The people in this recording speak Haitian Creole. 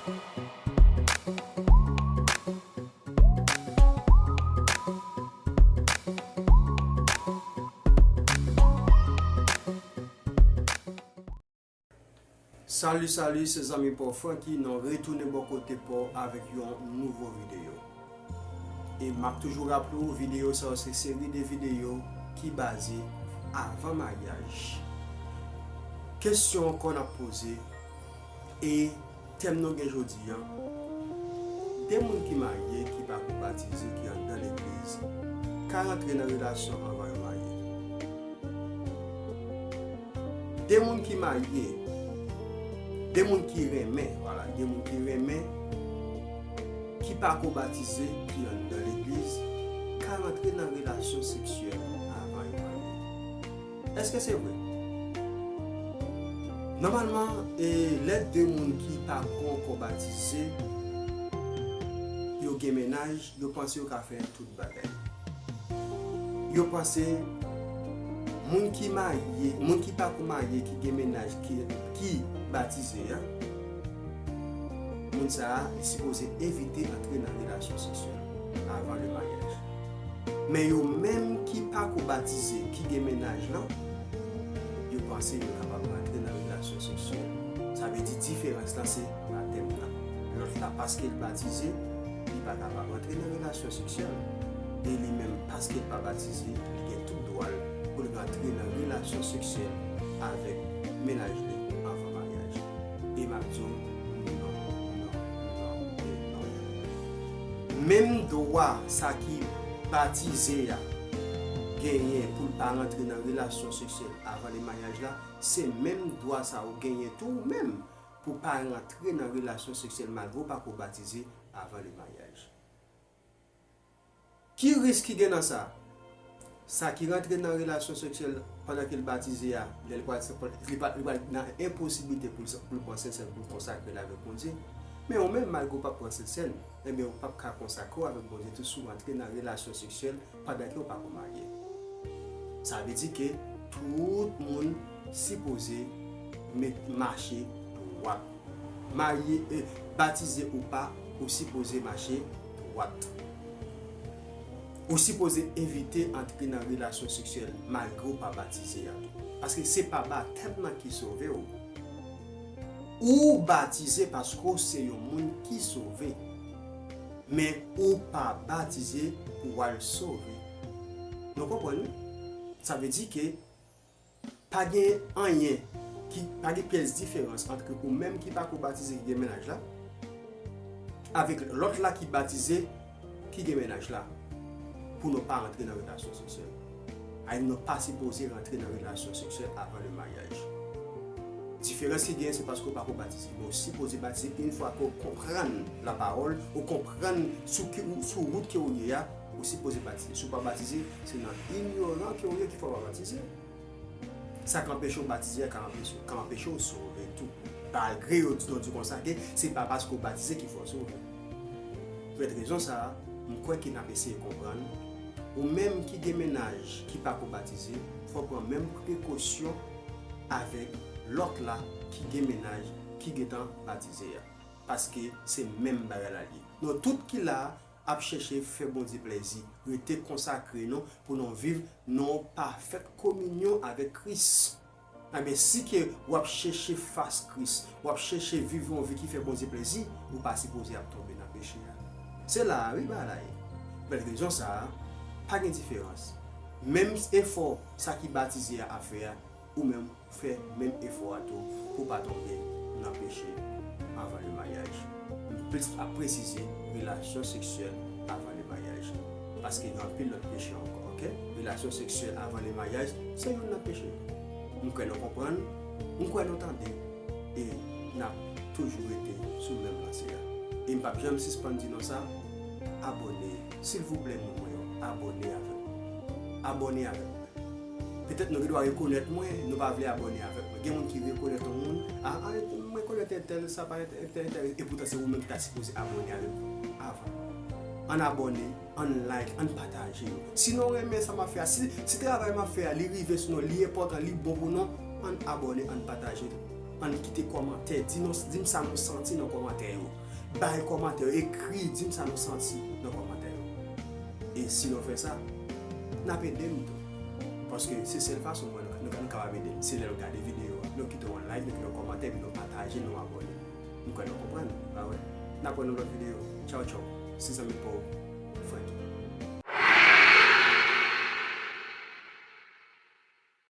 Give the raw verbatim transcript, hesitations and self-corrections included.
Salut, salut, se zanmi pa w Francky, nou retounen bò kote pa w avèk yon nouvo videyo. E m ap toujou raple w, videyo sa yo se seri de videyo ki baze avan maryaj. Kesyon ankò n ap poze, e tèm nou gen jodi a, de moun ki marye, ki pako batize, ki anndan legliz, ka rantre nan relasyon anvan yo marye. De moun ki marye, de moun ki renmen, vwala, de moun ki renmen, ki pako batize, ki anndan legliz, ka rantre nan relasyon seksyèl avan yo marye. Èske se vre? Nòmalman, e, lè de moun ki pako ankò batize, yo gen mennaj, yo panse yo ka fè tout bagay. Yo panse moun ki marye, moun ki pako marye, ki gen mennaj, ki, ki batize a, moun sa a, li sipoze evite antre nan relasyon seksyèl avan le maryaj. Men yo menm ki pako batize, ki gen mennaj lan, yo panse yo kapab rantre nan relasyon seksyèl. Sa vle di diferans lan se batèm nan. Lòt la, paske l batize, li pa kapab rantre nan relasyon seksyèl. E li menm, paske l pa batize, li gen tout dwa l pou l rantre nan relasyon seksyèl avèk mennaj li anvan maryaj. E m ap di w, non, non, non, e non. Menm dwa sa ki batize a genyen pou l pa rantre nan relasyon seksyèl avan le maryaj la, se menm dwa sa ou genyen tou ou menm pou pa rantre nan relasyon seksyèl malgre w pako batize avan le maryaj. Ki risk ki gen nan sa? Sa ki rantre nan relasyon seksyèl pandan ke l batize a, lè l pral, li pa, li pral nan enposiblite pou l, pou l pran sentsèn, pou l konsakre l avèk Bondye. Men ou menm, malgre w p ap pran sentsèn, ebyen, ou p ap ka konsakre w avèk Bondye tou si w rantre nan relasyon seksyèl pandan ke w pako marye. Sa vle di ke tout moun sipoze met, mache dwat. Marye, e, batize ou pa, ou sipoze mache dwat. Ou sipoze evite antre nan relasyon seksyèl malgre w pa batize a tou. Paske se pa batèm nan ki sove w. Ou batize paske w se yon moun ki sove. Men ou pa batize pou w al sove. Nou konprann, wi? Sa vle di ke pa gen anyen ki, pa gen pyès diferans ant ou menm ki pako batize ki gen mennaj la, avèk lòt la ki batize ki gen mennaj la, pou nou pa rantre nan relasyon seksyèl. Ay, nou pa sipoze rantre nan relasyon seksyèl avan le maryaj. Diferans ki genyen, se paske w pako batize. Men w sipoze batize yon fwa ke w konprann lapawòl, ou konprann sou ki, ou, sou wout ke w ye a, ou sipoze batize. Si w pa batize, se nan inyoran ke w ye ki fè w pa batize. Sa k anpeche w batize a ka anpeche, ka anpeche w sove tou. Malgre yo di, yo di konsa ke se pa paske w batize ki fè w sove. Poutèt rezon sa a, m kwè ke n ap eseye konprann. Ou menm ki gen mennaj ki pako batize, fò w pran menm prekosyon avèk lòt la ki gen mennaj ki gentan batize a. Paske se menm bagay la l ye. Nou tout ki la a, ap chèche fè Bondye plèzi, rete konsakre nou pou nou viv nan yon pafèt kominyon avèk Kris. Ebyen, si ke w ap chèche fas Kris, w ap chèche viv yon vi ki fè Bondye plèzi, ou pa sipoze ap tonbe nan peche a. Se la a, wi, bagay la ye. Poutèt rezon sa a, pa gen diferans. Menm efò sa ki batize a ap fè a, ou menm fè menm efò a tou pou w pa tonbe nan peche avan le maryaj. M plis ap presize relasyon seksyèl avan le maryaj. Paske gen anpil lòt peche ankò, oke? Relasyon seksyèl avan le maryaj, se youn nan peche. M kwè nou konprann, m kwè nou tande, e n ap toujou rete sou menm lanse a. E m p ap janm sispann di nou sa, abòne, silvouplè, moun mwen yo, abòne avèk mwen. Abòne avèk mwen. Petèt nou gen dwa rekonèt mwen, nou pa vle abòne avèk mwen. Gen moun ki rekonèt yon moun, a, a, mwen rekonèt entèl, sa pa entèl, entèl, entèl, epoutan se ou menm ki ta sipoze abòne avèk mwen avan. Ann abòne, ann like, ann pataje yo. Si nou renmen sa m ap fè a, si, si travay m ap fè a, li rive sou nou, li enpòtan, li bon pou nou, ann abòne, ann pataje. Ann kite kòmantè, di nou, di m sa nou santi nan kòmantè yo. Bay kòmantè yo, ekri, di m sa nou santi nan kòmantè yo. E si nou fè sa, n ap ede m tou. Paske se sèl fason mwen nou, nou, nou kapab ede m. Se lè nou gade videyo a, nou kite yon like, nou kite yon kòmantè, epi nou pataje, nou abòne. M kwè nou konprann, pa vre? N ap wè nan lòt videyo. Tchaw, tchaw. Se zanmi pa w, Franky.